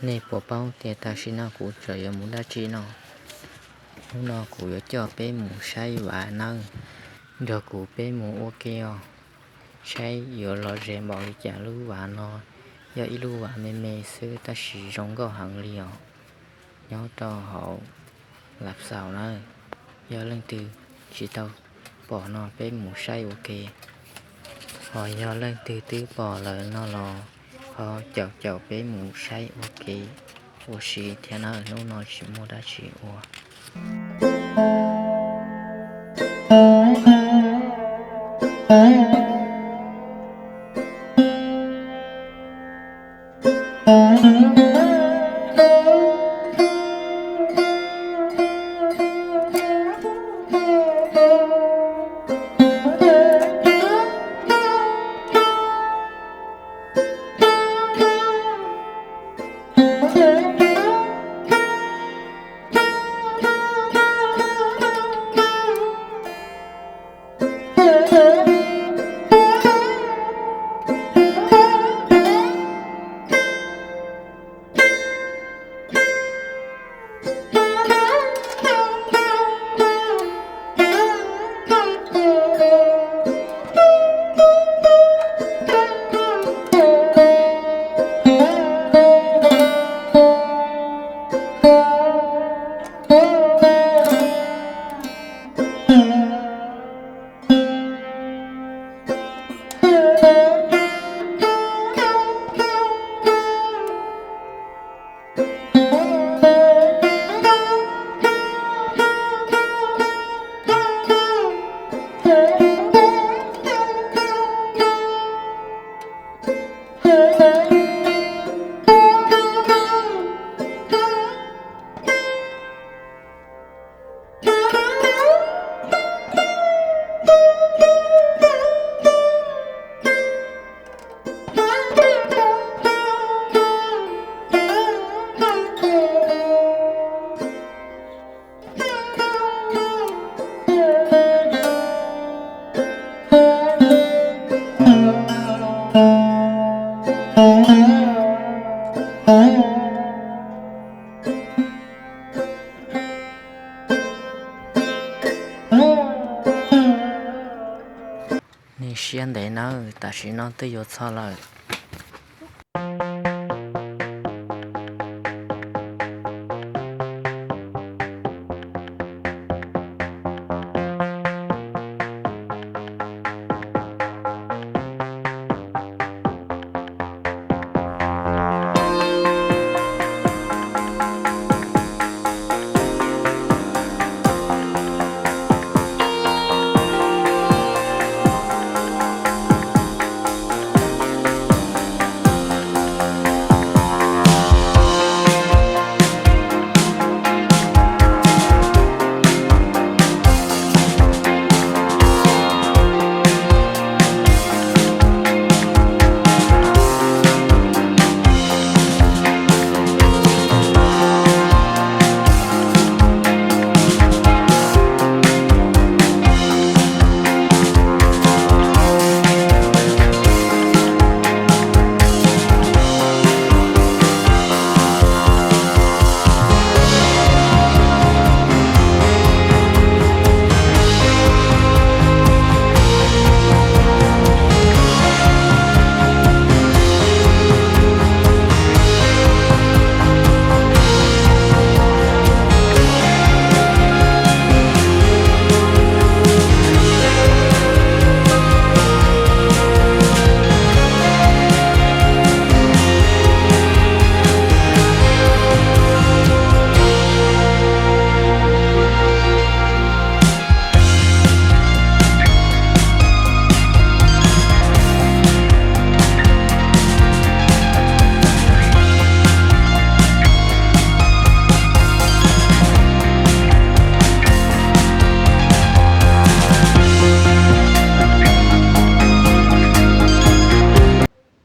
Nej puas paub tias tam sim no kuv tseem yuav mus dab tsi no? Hnub no kuv yuav coj peb mus saib vam nawb. Nrog kuv peb mus ua ke os, saib yuav lom zem npaum li cas. Lub vam no yog ib lub vam me me xwb tab sis zoo nkauj heev li os, nyob rau hauv Lav Xaus nawb. Yog leej twg tsis tau pom no peb mus saib ua ke, ho yog leej twg twb pom lawm no los ho caum caum peb mus saib ua ke ua si thiab nawb. Hnub no tsis muaj dab tsi ua. Nej siab ntev nawb, tam sim no twb yuav txog lawm.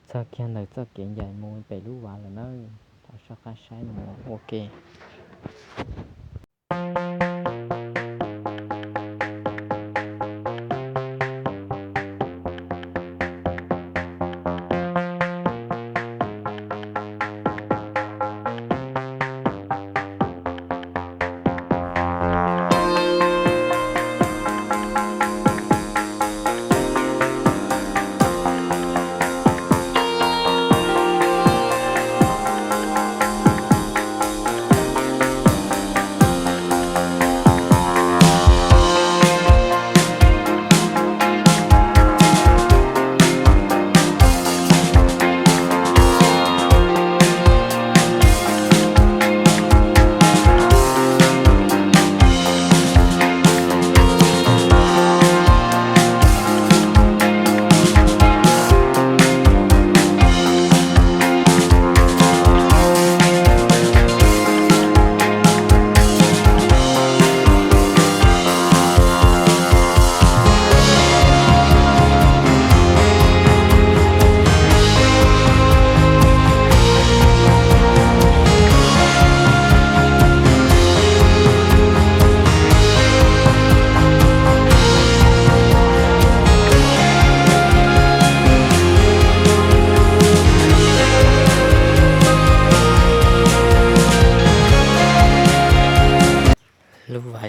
Txog kiag ntawm txoj kev ncaim mus pem lub vas lawm nawb, thaum soj qab saib mus ua ke.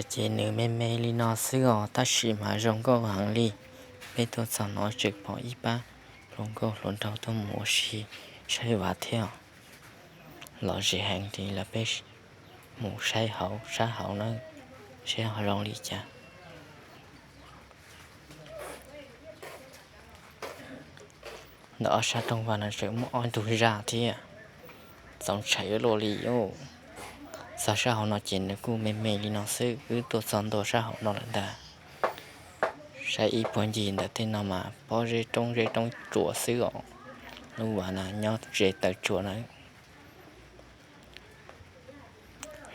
Ces nws me me li no xwb os, tab sis mas zoo nkauj heev li. Peb tuaj txog no tseem pom ib pab hluas nkauj hluas nraug tuaj mus ua si saib vav thiab. Lom zem heev li lawm, peb mus saib hauv sab hauv na, saib ho zoo li cas. Ntawm ob sab rooj vag no tseem muaj ob tug zaj thiab, txaus ntshai ua luaj li. Txog sab hauv no ces nws kuj me me li no xwb, wb tuaj txog ntua sab hauv no lawm ntag. Saib ib puag ncig ntawm tej no mas pob zeb roob zeb roob tsuas xwb os. Lub vav no nyob ze taw tsua na.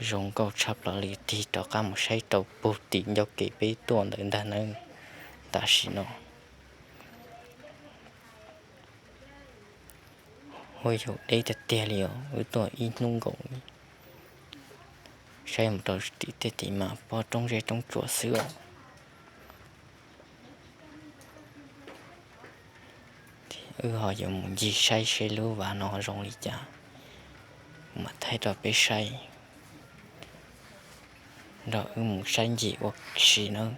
Zoo nkauj tshaj plaws li, tig rov qab mus saib rau puag tim ncauj kev peb tuaj ntawd ntag nawb. Tam sim no huab yus deb tiag tiag li os, wb tuaj ib hnub nkaus. Saib mus rau tim tej tim mas pob roob zeb roob tsuas xwb os. Wb ho yuav mus ncig saib seb lub vav no zoo li cas, mam thaij rau peb saib, nrog wb mus saib ncig ua si nawb.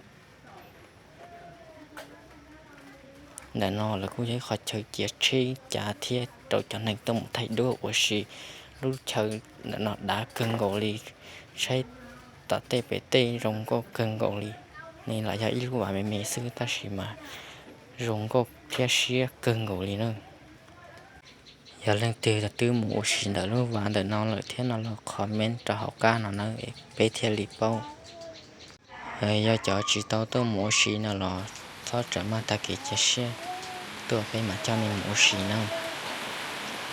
Ntawm no lawv kuj yog ib qhov chaw cia tsheb cav thiab rau cov neeg tuaj mus thaij duab ua si. Lub chaw ntawm no dav kawg nkaus li, saib tom tej pem tej zoo nkauj kawg nkaus li. Nws los yog ib lub vav me me xwb tab sis mas zoo nkauj thiab siab kawg nkaus li na. Yog leej twg twb mus ua si ntawm lub vav ntawm no lawm thiab no los comment rau hauv qab no na, peb thiaj li paub. Yog cov tsis tau tuaj mus ua si no los txhob tsam maj tag kev cia siab, tuaj peb mam coj nej mus ua si na.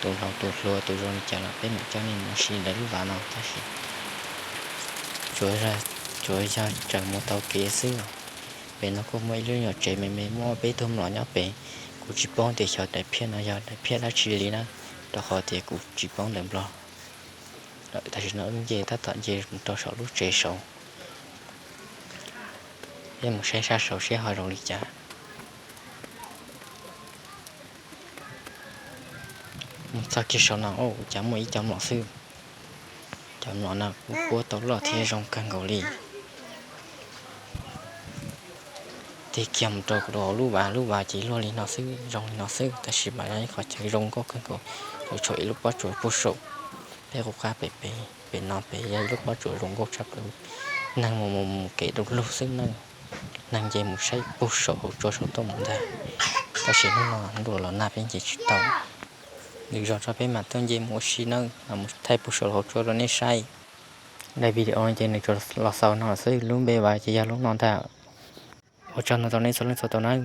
Tus laus tus hluas tus zoo li cas los peb mam coj nej mus ua si ntawm lub vav no tab sis tsuas yog tsaws mus tau kev xwb. Pem no kuj muaj ib lub nyuam tsev me me muaj peb tug mlom nyob pem. Kuv tsis paub tias xyov daim phiaj no yog daim phiaj dab tsi li na, rau qhov tias kuv tsis paub ntawv Nplog. Tam sim no wb nce tab tom nce mus rau saum lub tsev saud. Peb mus saib sab saud seb ho zoo li cas. Mus txog kiag saum no ua cas muaj ib co mlom xwb. Cov mlom no kuj puab tau loj thiab zoo kawg nkaus li. Tig kiag mus rau lub vav, lub vav ces luaj li no xwb, zoo li no xwb tab sis mas yog ib qhov chaw zoo nkauj kawg nkaus. Yuav tshuav ib lub pob tsuas puag saum peb qub qab pem, pem no pem yog ib lub pob tsuas zoo nkauj tshaj plaws. Neeg mus mus mus kev du lug xwb na, neeg nce mus saib puag saum hauv tsua saum tuaj mus ntag. Tab sis hnub no ntuj los nag peb nce tsis tau. Lwm zaus tso peb mam tuaj nce mus ua si nawb, mam mus thaij puag saum hauv tsua rau nej saib. Daim video no ces nws tsuas los xaus no xwb, lub npe vav ces yog lub no ntag. Ua tsaug ntau rau nej txhua leej txhua tus nawb.